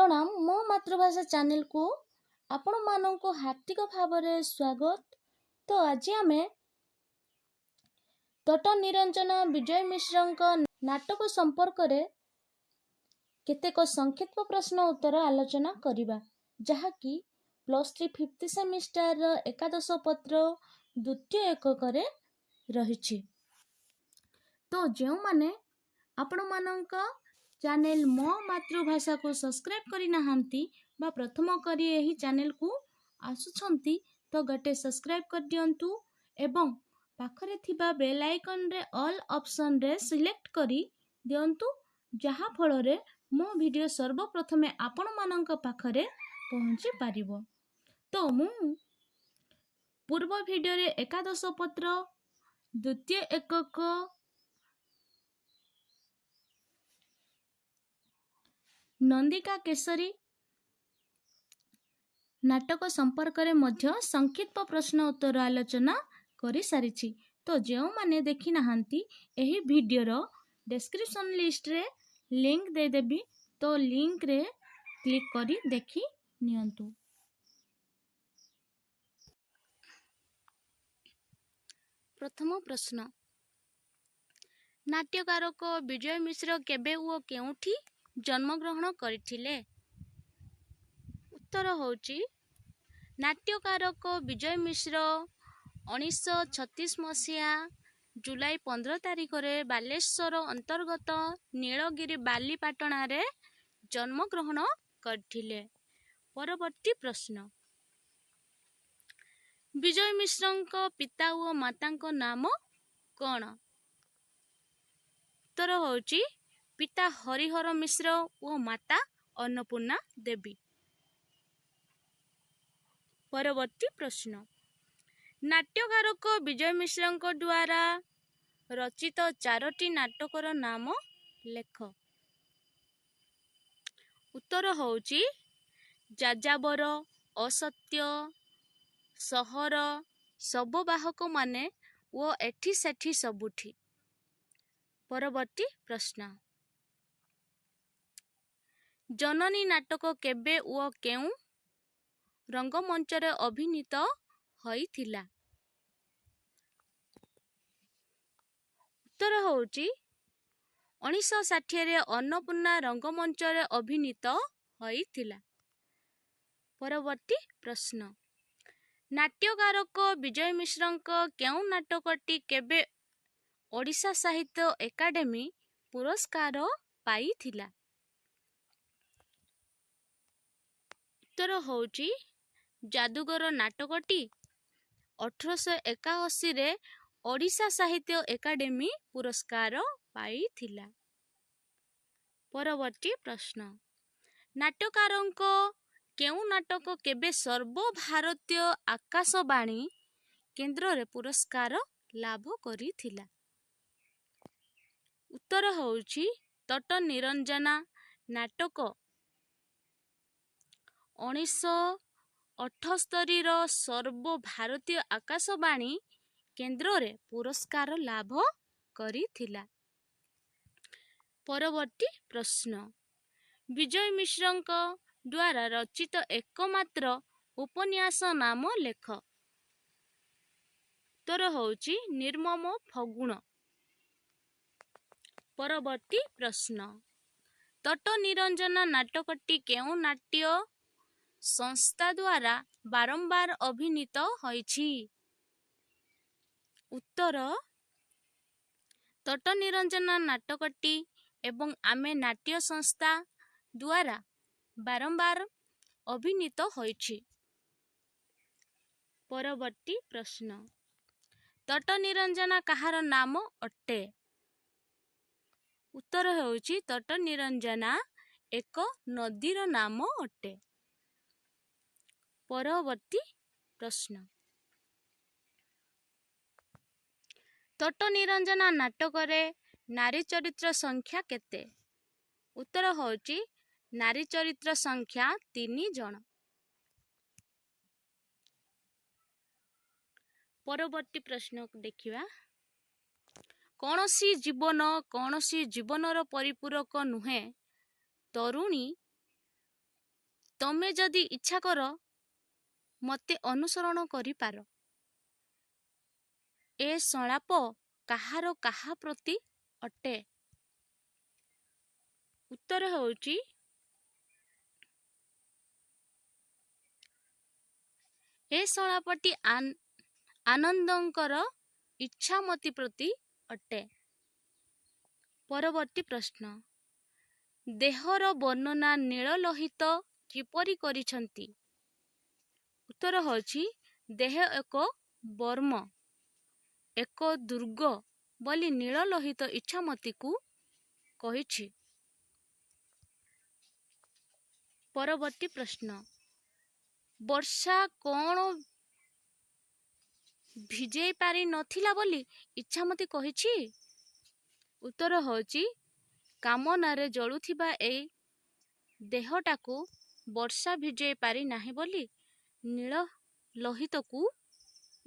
ପ୍ରଣାମ। ମୋ ମାତୃଭାଷା ଚ୍ୟାନେଲକୁ ଆପଣମାନଙ୍କୁ ହାର୍ଦ୍ଦିକ ଭାବରେ ସ୍ୱାଗତ। ତ ଆଜି ଆମେ ତଟ ନିରଞ୍ଜନ ବିଜୟ ମିଶ୍ରଙ୍କ ନାଟକ ସମ୍ପର୍କରେ କେତେକ ସଂକ୍ଷିପ୍ତ ପ୍ରଶ୍ନ ଉତ୍ତର ଆଲୋଚନା କରିବା, ଯାହାକି +3 ଫିଫ୍ଥ ସେମିଷ୍ଟାରର ଏକାଦଶ ପତ୍ର ଦ୍ୱିତୀୟ ଏକକରେ ରହିଛି। ତ ଯେଉଁମାନେ ଆପଣମାନଙ୍କ ଚ୍ୟାନେଲ ମୋ ମାତୃଭାଷାକୁ ସବସ୍କ୍ରାଇବ୍ କରିନାହାନ୍ତି ବା ପ୍ରଥମ କରି ଏହି ଚ୍ୟାନେଲକୁ ଆସୁଛନ୍ତି, ତ ଗୋଟେ ସବସ୍କ୍ରାଇବ୍ କରିଦିଅନ୍ତୁ ଏବଂ ପାଖରେ ଥିବା ବେଲ୍ ଆଇକନ୍ରେ ଅଲ୍ ଅପସନ୍ରେ ସିଲେକ୍ଟ କରି ଦିଅନ୍ତୁ, ଯାହାଫଳରେ ମୋ ଭିଡ଼ିଓ ସର୍ବପ୍ରଥମେ ଆପଣମାନଙ୍କ ପାଖରେ ପହଞ୍ଚି ପାରିବ। ତ ମୁଁ ପୂର୍ବ ଭିଡ଼ିଓରେ ଏକାଦଶ ପତ୍ର ଦ୍ୱିତୀୟ ଏକକ ନନ୍ଦିକା କେଶରୀ ନାଟକ ସମ୍ପର୍କରେ ମଧ୍ୟ ସଂକ୍ଷିପ୍ତ ପ୍ରଶ୍ନ ଉତ୍ତର ଆଲୋଚନା କରିସାରିଛି। ତ ଯେଉଁମାନେ ଦେଖିନାହାନ୍ତି, ଏହି ଭିଡ଼ିଓର ଡେସ୍କ୍ରିପସନ୍ ଲିଷ୍ଟରେ ଲିଙ୍କ ଦେଇଦେବି, ତ ଲିଙ୍କରେ କ୍ଲିକ୍ କରି ଦେଖି ନିଅନ୍ତୁ। ପ୍ରଥମ ପ୍ରଶ୍ନ, ନାଟ୍ୟକାରକ ବିଜୟ ମିଶ୍ର କେବେ ଓ କେଉଁଠି ଜନ୍ମଗ୍ରହଣ କରିଥିଲେ? ଉତ୍ତର ହେଉଛି, ନାଟ୍ୟକାରକ ବିଜୟ ମିଶ୍ର 1936 ମସିହା ଜୁଲାଇ 15 ତାରିଖରେ ବାଲେଶ୍ୱର ଅନ୍ତର୍ଗତ ନୀଳଗିରି ବାଲିପାଟଣାରେ ଜନ୍ମଗ୍ରହଣ କରିଥିଲେ। ପରବର୍ତ୍ତୀ ପ୍ରଶ୍ନ, ବିଜୟ ମିଶ୍ରଙ୍କ ପିତା ଓ ମାତାଙ୍କ ନାମ କ'ଣ? ଉତ୍ତର ହେଉଛି, ପିତା ହରିହର ମିଶ୍ର ଓ ମାତା ଅନ୍ନପୂର୍ଣ୍ଣା ଦେବୀ। ପରବର୍ତ୍ତୀ ପ୍ରଶ୍ନ, ନାଟ୍ୟକାରକ ବିଜୟ ମିଶ୍ରଙ୍କ ଦ୍ୱାରା ରଚିତ ଚାରୋଟି ନାଟକର ନାମ ଲେଖ। ଉତ୍ତର ହେଉଛି, ଯାଯାବର, ଅସତ୍ୟ, ସହର, ଶବବାହକମାନେ ଓ ଏଠି ସେଠି ସବୁଠି। ପରବର୍ତ୍ତୀ ପ୍ରଶ୍ନ, ଜନନୀ ନାଟକ କେବେ ଓ କେଉଁ ରଙ୍ଗମଞ୍ଚରେ ଅଭିନୀତ ହୋଇଥିଲା? ଉତ୍ତର ହେଉଛି, 1960ରେ ଅନ୍ନପୂର୍ଣ୍ଣା ରଙ୍ଗମଞ୍ଚରେ ଅଭିନୀତ ହୋଇଥିଲା। ପରବର୍ତ୍ତୀ ପ୍ରଶ୍ନ, ନାଟ୍ୟକାରକ ବିଜୟ ମିଶ୍ରଙ୍କ କେଉଁ ନାଟକଟି କେବେ ଓଡ଼ିଶା ସାହିତ୍ୟ ଏକାଡେମୀ ପୁରସ୍କାର ପାଇଥିଲା? ଉତ୍ତର ହେଉଛି, ଯାଦୁଗର ନାଟକଟି 1881ରେ ଓଡ଼ିଶା ସାହିତ୍ୟ ଏକାଡେମୀ ପୁରସ୍କାର ପାଇଥିଲା। ପରବର୍ତ୍ତୀ ପ୍ରଶ୍ନ, ନାଟ୍ୟକାରଙ୍କ କେଉଁ ନାଟକ କେବେ ସର୍ବଭାରତୀୟ ଆକାଶବାଣୀ କେନ୍ଦ୍ରରେ ପୁରସ୍କାର ଲାଭ କରିଥିଲା? ଉତ୍ତର ହେଉଛି, ତଟ ନିରଞ୍ଜନା ନାଟକ 1978ର ସର୍ବଭାରତୀୟ ଆକାଶବାଣୀ କେନ୍ଦ୍ରରେ ପୁରସ୍କାର ଲାଭ କରିଥିଲା। ପରବର୍ତ୍ତୀ ପ୍ରଶ୍ନ, ବିଜୟ ମିଶ୍ରଙ୍କ ଦ୍ୱାରା ରଚିତ ଏକମାତ୍ର ଉପନ୍ୟାସ ନାମ ଲେଖ। ଉତ୍ତର ହେଉଛି, ନିର୍ମମ ଫଗୁଣ। ପରବର୍ତ୍ତୀ ପ୍ରଶ୍ନ, ତଟ ନିରଞ୍ଜନା ନାଟକଟି କେଉଁ ନାଟ୍ୟ ସଂସ୍ଥା ଦ୍ୱାରା ବାରମ୍ବାର ଅଭିନୀତ ହୋଇଛି? ଉତ୍ତର, ତଟ ନିରଞ୍ଜନା ନାଟକଟି ଏବଂ ଆମେ ନାଟ୍ୟ ସଂସ୍ଥା ଦ୍ୱାରା ବାରମ୍ବାର ଅଭିନୀତ ହୋଇଛି। ପରବର୍ତ୍ତୀ ପ୍ରଶ୍ନ, ତଟ ନିରଞ୍ଜନା କାହାର ନାମ ଅଟେ? ଉତ୍ତର ହେଉଛି, ତଟ ନିରଞ୍ଜନା ଏକ ନଦୀର ନାମ ଅଟେ। ପରବର୍ତ୍ତୀ ପ୍ରଶ୍ନ, ତଟ ନିରଞ୍ଜନା ନାଟକରେ ନାରୀ ଚରିତ୍ର ସଂଖ୍ୟା କେତେ? ଉତ୍ତର ହେଉଛି, ନାରୀ ଚରିତ୍ର ସଂଖ୍ୟା 3 ଜଣ। ପରବର୍ତ୍ତୀ ପ୍ରଶ୍ନ ଦେଖିବା, କୌଣସି ଜୀବନ କୌଣସି ଜୀବନର ପରିପୂରକ ନୁହେଁ, ତରୁଣୀ ତମେ ଯଦି ଇଚ୍ଛା କର ମୋତେ ଅନୁସରଣ କରିପାର। ଏ ସଂଳାପ କାହାର କାହା ପ୍ରତି ଅଟେ? ଉତ୍ତର ହେଉଛି, ଏ ସଂଳାପଟି ଆନନ୍ଦଙ୍କର ଇଚ୍ଛାମତୀ ପ୍ରତି ଅଟେ। ପରବର୍ତ୍ତୀ ପ୍ରଶ୍ନ, ଦେହର ବର୍ଣ୍ଣନା ନୀଳଲୋହିତ କିପରି କରିଛନ୍ତି? ଉତ୍ତର ହେଉଛି, ଦେହ ଏକ ବର୍ମ, ଏକ ଦୁର୍ଗ ବୋଲି ନୀଳଲୋହିତ ଇଚ୍ଛାମତୀକୁ କହିଛି। ପରବର୍ତ୍ତୀ ପ୍ରଶ୍ନ, ବର୍ଷା କ'ଣ ଭିଜେଇ ପାରି ନଥିଲା ବୋଲି ଇଚ୍ଛାମତୀ କହିଛି? ଉତ୍ତର ହେଉଛି, କାମନାରେ ଜଳୁଥିବା ଏଇ ଦେହଟାକୁ ବର୍ଷା ଭିଜେଇ ପାରି ନାହିଁ ବୋଲି ନୀଳଲୋହିତକୁ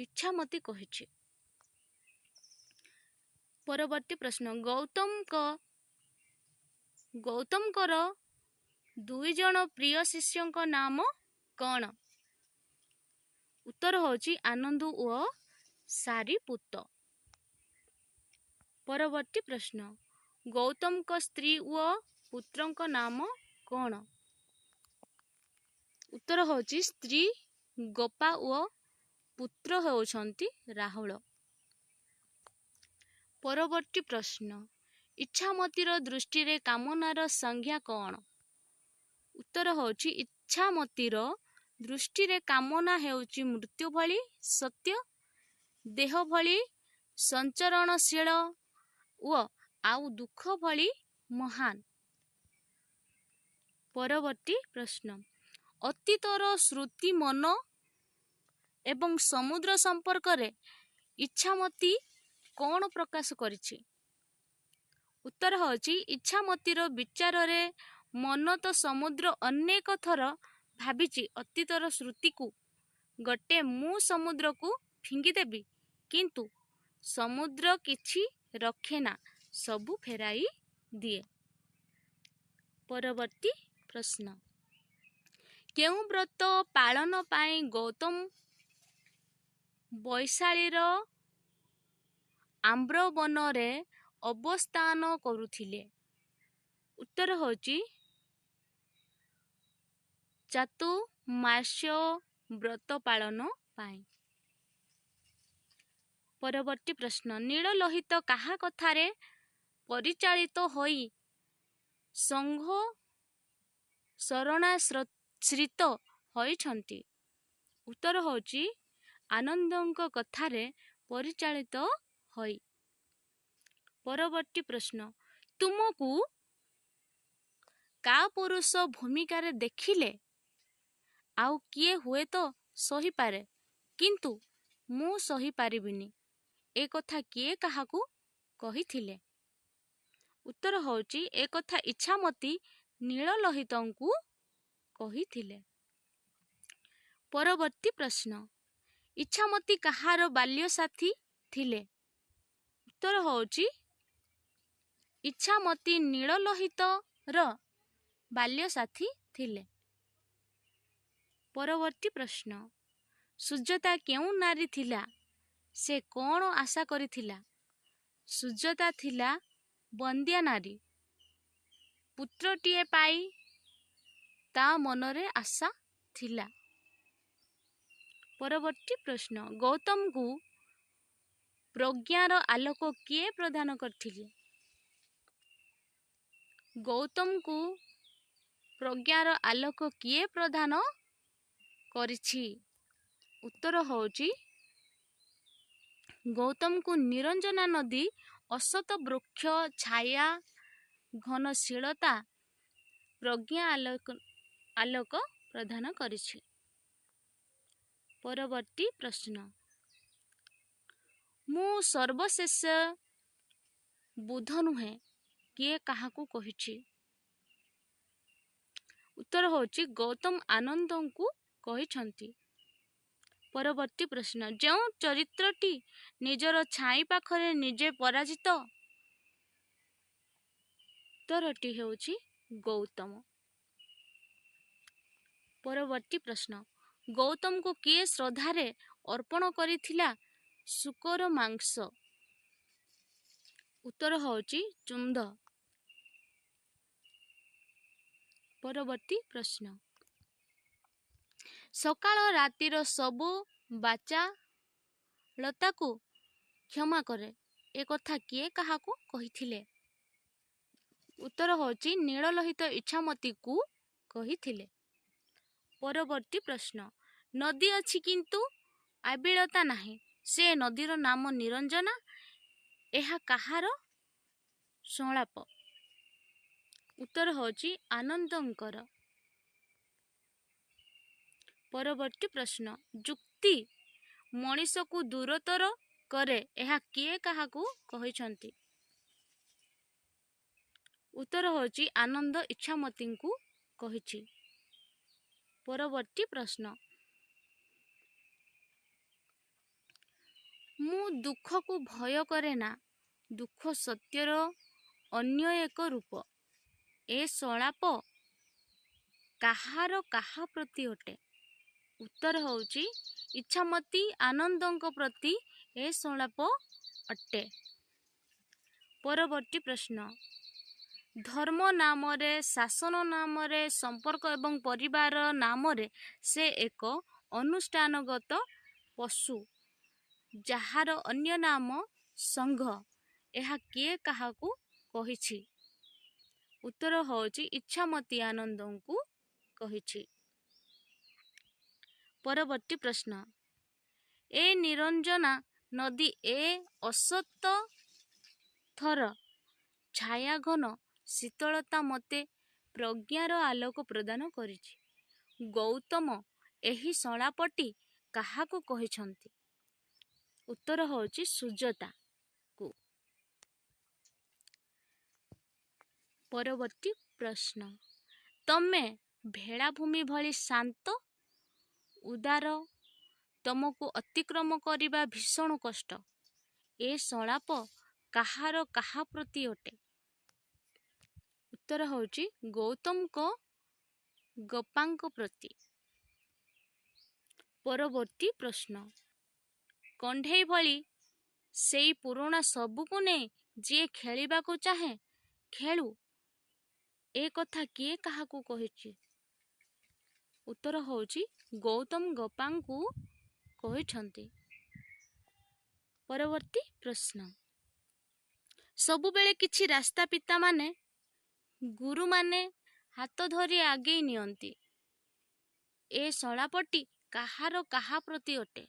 ଇଚ୍ଛାମତୀ କହିଛି। ପରବର୍ତ୍ତୀ ପ୍ରଶ୍ନ, ଗୌତମଙ୍କର 2 ଜଣ ପ୍ରିୟ ଶିଷ୍ୟଙ୍କ ନାମ କ'ଣ? ଉତ୍ତର ହେଉଛି, ଆନନ୍ଦ ଓ ସାରିପୁତ। ପରବର୍ତ୍ତୀ ପ୍ରଶ୍ନ, ଗୌତମଙ୍କ ସ୍ତ୍ରୀ ଓ ପୁତ୍ରଙ୍କ ନାମ କ'ଣ? ଉତ୍ତର ହେଉଛି, ସ୍ତ୍ରୀ ଗୋପା ଓ ପୁତ୍ର ହେଉଛନ୍ତି ରାହୁଳ। ପରବର୍ତ୍ତୀ ପ୍ରଶ୍ନ, ଇଚ୍ଛାମତୀର ଦୃଷ୍ଟିରେ କାମନାର ସଂଜ୍ଞା କ'ଣ? ଉତ୍ତର ହେଉଛି, ଇଚ୍ଛାମତୀର ଦୃଷ୍ଟିରେ କାମନା ହେଉଛି ମୃତ୍ୟୁ ଭଳି ସତ୍ୟ, ଦେହ ଭଳି ସଞ୍ଚରଣଶୀଳ ଓ ଆଉ ଦୁଃଖ ଭଳି ମହାନ। ପରବର୍ତ୍ତୀ ପ୍ରଶ୍ନ, ଅତୀତର ଶ୍ରୁତି ମନ ଏବଂ ସମୁଦ୍ର ସମ୍ପର୍କରେ ଇଚ୍ଛାମତୀ କ'ଣ ପ୍ରକାଶ କରିଛି? ଉତ୍ତର ହେଉଛି, ଇଚ୍ଛାମତୀର ବିଚାରରେ ମନ ତ ସମୁଦ୍ର ଅନେକ ଥର ଭାବିଛି ଅତୀତର ଶ୍ରୁତିକୁ ଗୋଟେ ମୁଁ ସମୁଦ୍ରକୁ ଫିଙ୍ଗିଦେବି, କିନ୍ତୁ ସମୁଦ୍ର କିଛି ରଖେନା, ସବୁ ଫେରାଇ ଦିଏ। ପରବର୍ତ୍ତୀ ପ୍ରଶ୍ନ, କେଉଁ ବ୍ରତ ପାଳନ ପାଇଁ ଗୌତମ ବୈଶାଳୀର ଆମ୍ରବନରେ ଅବସ୍ଥାନ କରୁଥିଲେ? ଉତ୍ତର ହେଉଛି, ଚାତୁର୍ମାସ୍ୟ ବ୍ରତ ପାଳନ ପାଇଁ। ପରବର୍ତ୍ତୀ ପ୍ରଶ୍ନ, ନୀଳଲୋହିତ କାହା କଥାରେ ପରିଚାଳିତ ହୋଇ ସଂଘ ଶରଣାଶ୍ରିତ ହୋଇଛନ୍ତି? ଉତ୍ତର ହେଉଛି, ଆନନ୍ଦଙ୍କ କଥାରେ ପରିଚାଳିତ ହୋଇ। ପରବର୍ତ୍ତୀ ପ୍ରଶ୍ନ, ତୁମକୁ କାପୁରୁଷ ଭୂମିକାରେ ଦେଖିଲେ ଆଉ କିଏ ହୁଏତ ସହିପାରେ, କିନ୍ତୁ ମୁଁ ସହିପାରିବିନି, ଏ କଥା କିଏ କାହାକୁ କହିଥିଲେ? ଉତ୍ତର ହେଉଛି, ଏ କଥା ଇଚ୍ଛାମତୀ ନୀଳଲୋହିତଙ୍କୁ କହିଥିଲେ। ପରବର୍ତ୍ତୀ ପ୍ରଶ୍ନ, ଇଚ୍ଛାମତୀ କାହାର ବାଲ୍ୟସାଥୀ ଥିଲେ? ଉତ୍ତର ହେଉଛି, ଇଚ୍ଛାମତୀ ନୀଳଲୋହିତର ବାଲ୍ୟସାଥୀ ଥିଲେ। ପରବର୍ତ୍ତୀ ପ୍ରଶ୍ନ, ସୁଜାତା କେଉଁ ନାରୀ ଥିଲା? ସେ କ'ଣ ଆଶା କରିଥିଲା? ସୁଜାତା ଥିଲା ବନ୍ଦ୍ୟା ନାରୀ। ପୁତ୍ରଟିଏ ପାଇ ତା ମନରେ ଆଶା ଥିଲା। ପରବର୍ତ୍ତୀ ପ୍ରଶ୍ନ, ଗୌତମଙ୍କୁ ପ୍ରଜ୍ଞାର ଆଲୋକ କିଏ ପ୍ରଦାନ କରିଥିଲେ? ଗୌତମଙ୍କୁ ପ୍ରଜ୍ଞାର ଆଲୋକ କିଏ ପ୍ରଦାନ କରିଛି? ଉତ୍ତର ହେଉଛି, ଗୌତମଙ୍କୁ ନିରଞ୍ଜନା ନଦୀ, ଅସତ ବୃକ୍ଷ ଛାୟା ଘନଶୀଳତା ପ୍ରଜ୍ଞା ଆଲୋକ ପ୍ରଦାନ କରିଛି। ପରବର୍ତ୍ତୀ ପ୍ରଶ୍ନ, ମୁଁ ସର୍ବଶେଷ ବୁଦ୍ଧ ନୁହେଁ, କିଏ କାହାକୁ କହିଛି? ଉତ୍ତର ହେଉଛି, ଗୌତମ ଆନନ୍ଦଙ୍କୁ କହିଛନ୍ତି। ପରବର୍ତ୍ତୀ ପ୍ରଶ୍ନ, ଯେଉଁ ଚରିତ୍ରଟି ନିଜର ଛାଇ ପାଖରେ ନିଜେ ପରାଜିତ? ଉତ୍ତରଟି ହେଉଛି ଗୌତମ। ପରବର୍ତ୍ତୀ ପ୍ରଶ୍ନ, ଗୌତମକୁ କିଏ ଶ୍ରଦ୍ଧାରେ ଅର୍ପଣ କରିଥିଲା ଶୂକର ମାଂସ? ଉତ୍ତର ହେଉଛି ଚୁନ୍ଦ। ପରବର୍ତ୍ତୀ ପ୍ରଶ୍ନ, ସକାଳ ରାତିର ସବୁ ବାଚାଳତାକୁ କ୍ଷମା କରେ, ଏ କଥା କିଏ କାହାକୁ କହିଥିଲେ? ଉତ୍ତର ହେଉଛି ନୀଳଲୋହିତ ଇଚ୍ଛାମତୀକୁ କହିଥିଲେ। ପରବର୍ତ୍ତୀ ପ୍ରଶ୍ନ, ନଦୀ ଅଛି କିନ୍ତୁ ଆବିଳତା ନାହିଁ, ସେ ନଦୀର ନାମ ନିରଞ୍ଜନା, ଏହା କାହାର ସଂଳାପ? ଉତ୍ତର ହେଉଛି ଆନନ୍ଦଙ୍କର। ପରବର୍ତ୍ତୀ ପ୍ରଶ୍ନ, ଯୁକ୍ତି ମଣିଷକୁ ଦୂରତର କରେ, ଏହା କିଏ କାହାକୁ କହିଛନ୍ତି? ଉତ୍ତର ହେଉଛି ଆନନ୍ଦ ଇଚ୍ଛାମତୀଙ୍କୁ କହିଛି। ପରବର୍ତ୍ତୀ ପ୍ରଶ୍ନ, ମୁଁ ଦୁଃଖକୁ ଭୟ କରେ ନା, ଦୁଃଖ ସତ୍ୟର ଅନ୍ୟ ଏକ ରୂପ, ଏ ସଂଳାପ କାହାର କାହା ପ୍ରତି ଅଟେ? ଉତ୍ତର ହେଉଛି ଇଚ୍ଛାମତୀ ଆନନ୍ଦଙ୍କ ପ୍ରତି ଏ ସଂଳାପ ଅଟେ। ପରବର୍ତ୍ତୀ ପ୍ରଶ୍ନ, ଧର୍ମ ନାମରେ, ଶାସନ ନାମରେ, ସମ୍ପର୍କ ଏବଂ ପରିବାର ନାମରେ ସେ ଏକ ଅନୁଷ୍ଠାନଗତ ପଶୁ, ଯାହାର ଅନ୍ୟ ନାମ ସଂଘ, ଏହା କିଏ କାହାକୁ କହିଛି? ଉତ୍ତର ହେଉଛି ଇଚ୍ଛାମତୀ ଆନନ୍ଦଙ୍କୁ କହିଛି। ପରବର୍ତ୍ତୀ ପ୍ରଶ୍ନ, ଏ ନିରଞ୍ଜନା ନଦୀ, ଏ ଅସତଥର ଛାୟାଘନ ଶୀତଳତା ମୋତେ ପ୍ରଜ୍ଞାର ଆଲୋକ ପ୍ରଦାନ କରିଛି, ଗୌତମ ଏହି ସଂଳାପଟି କାହାକୁ କହିଛନ୍ତି? ଉତ୍ତର ହେଉଛି ସୁଜାତାକୁ। ପରବର୍ତ୍ତୀ ପ୍ରଶ୍ନ, ତମେ ଭେଳାଭୂମି ଭଳି ଶାନ୍ତ ଉଦାର, ତମକୁ ଅତିକ୍ରମ କରିବା ଭୀଷଣ କଷ୍ଟ, ଏ ସଂଳାପ କାହାର କାହା ପ୍ରତି ଅଟେ? ଉତ୍ତର ହେଉଛି ଗୌତମଙ୍କ ଗପାଙ୍କ ପ୍ରତି। ପରବର୍ତ୍ତୀ ପ୍ରଶ୍ନ, କଣ୍ଢେଇ ଭଳି ସେଇ ପୁରୁଣା ସବୁକୁ ନେଇ ଯିଏ ଖେଳିବାକୁ ଚାହେଁ ଖେଳୁ, ଏ କଥା କିଏ କାହାକୁ କହିଛି? ଉତ୍ତର ହେଉଛି ଗୌତମ ଗପାଙ୍କୁ କହିଛନ୍ତି। ପରବର୍ତ୍ତୀ ପ୍ରଶ୍ନ, ସବୁବେଳେ କିଛି ରାସ୍ତା ପିତାମାନେ ଗୁରୁମାନେ ହାତ ଧରି ଆଗେଇ ନିଅନ୍ତି, ଏ ସଂଳାପଟି କାହାର କାହା ପ୍ରତି ଅଟେ?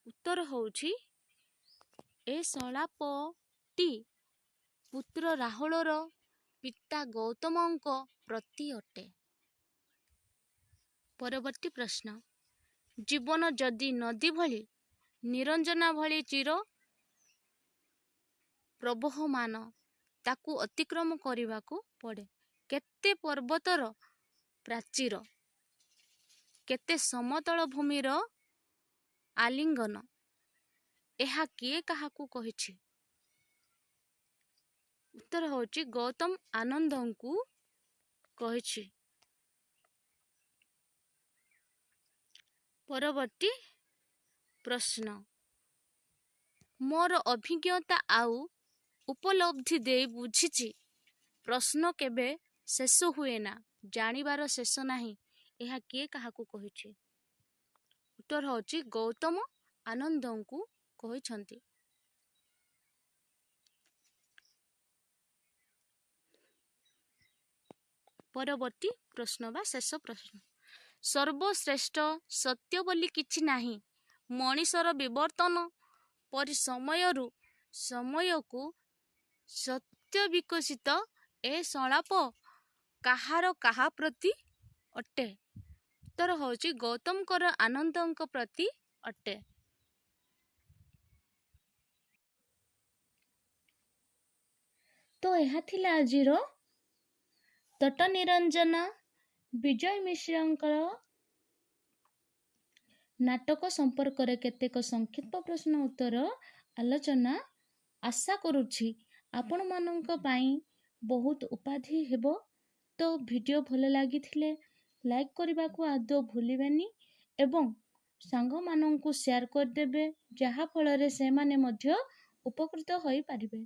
ଉତ୍ତର ହେଉଛି ଏ ସଂଳାପଟି ପୁତ୍ର ରାହୁଳର ପିତା ଗୌତମଙ୍କ ପ୍ରତି ଅଟେ। ପରବର୍ତ୍ତୀ ପ୍ରଶ୍ନ, ଜୀବନ ଯଦି ନଦୀ ଭଳି ନିରଞ୍ଜନା ଭଳି ଚିର ପ୍ରବହମାନ, ତାକୁ ଅତିକ୍ରମ କରିବାକୁ ପଡ଼େ କେତେ ପର୍ବତର ପ୍ରାଚୀର, କେତେ ସମତଳ ଭୂମିର ଆଲିଙ୍ଗନ, ଏହା କିଏ କାହାକୁ କହିଛି? ଉତ୍ତର ହେଉଛି ଗୌତମ ଆନନ୍ଦଙ୍କୁ କହିଛି। ପରବର୍ତ୍ତୀ ପ୍ରଶ୍ନ, ମୋର ଅଭିଜ୍ଞତା ଆଉ ଉପଲବ୍ଧି ଦେଇ ବୁଝିଛି, ପ୍ରଶ୍ନ କେବେ ଶେଷ ହୁଏ ନା, ଜାଣିବାର ଶେଷ ନାହିଁ, ଏହା କିଏ କାହାକୁ କହିଛି? ଉତ୍ତର ହେଉଛି ଗୌତମ ଆନନ୍ଦଙ୍କୁ କହିଛନ୍ତି। ପରବର୍ତ୍ତୀ ପ୍ରଶ୍ନ ବା ଶେଷ ପ୍ରଶ୍ନ, ସର୍ବଶ୍ରେଷ୍ଠ ସତ୍ୟ ବୋଲି କିଛି ନାହିଁ, ମଣିଷର ବିବର୍ତ୍ତନ ପରି ସମୟରୁ ସମୟକୁ ସତ୍ୟ ବିକଶିତ, ଏ ସଂଳାପ କାହାର କାହା ପ୍ରତି ଅଟେ? ଉତ୍ତର ହେଉଛି ଗୌତମଙ୍କର ଆନନ୍ଦଙ୍କ ପ୍ରତି ଅଟେ। ତ ଏହା ଥିଲା ଆଜିର ତଟ ନିରଞ୍ଜନା ବିଜୟ ମିଶ୍ରଙ୍କର ନାଟକ ସମ୍ପର୍କରେ କେତେକ ସଂକ୍ଷିପ୍ତ ପ୍ରଶ୍ନ ଉତ୍ତର ଆଲୋଚନା। ଆଶା କରୁଛି ଆପଣମାନଙ୍କ ପାଇଁ ବହୁତ ଉପାଧି ହେବ। ତ ଭିଡ଼ିଓ ଭଲ ଲାଗିଥିଲେ ଲାଇକ୍ କରିବାକୁ ଆଦୌ ଭୁଲିବେନି ଏବଂ ସାଙ୍ଗମାନଙ୍କୁ ସେୟାର କରିଦେବେ, ଯାହାଫଳରେ ସେମାନେ ମଧ୍ୟ ଉପକୃତ ହୋଇପାରିବେ।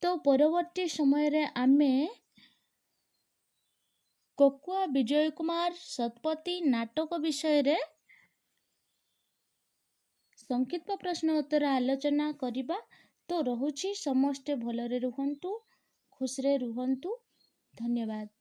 ତ ପରବର୍ତ୍ତୀ ସମୟରେ ଆମେ କୋକୁଆ ବିଜୟ କୁମାର ଶତପଥୀ ନାଟକ ବିଷୟରେ ସଂକ୍ଷିପ୍ତ ପ୍ରଶ୍ନ ଉତ୍ତର ଆଲୋଚନା କରିବା। ତ ରହୁଛି, ସମସ୍ତେ ଭଲରେ ରୁହନ୍ତୁ, ଖୁସିରେ ରୁହନ୍ତୁ। ଧନ୍ୟବାଦ।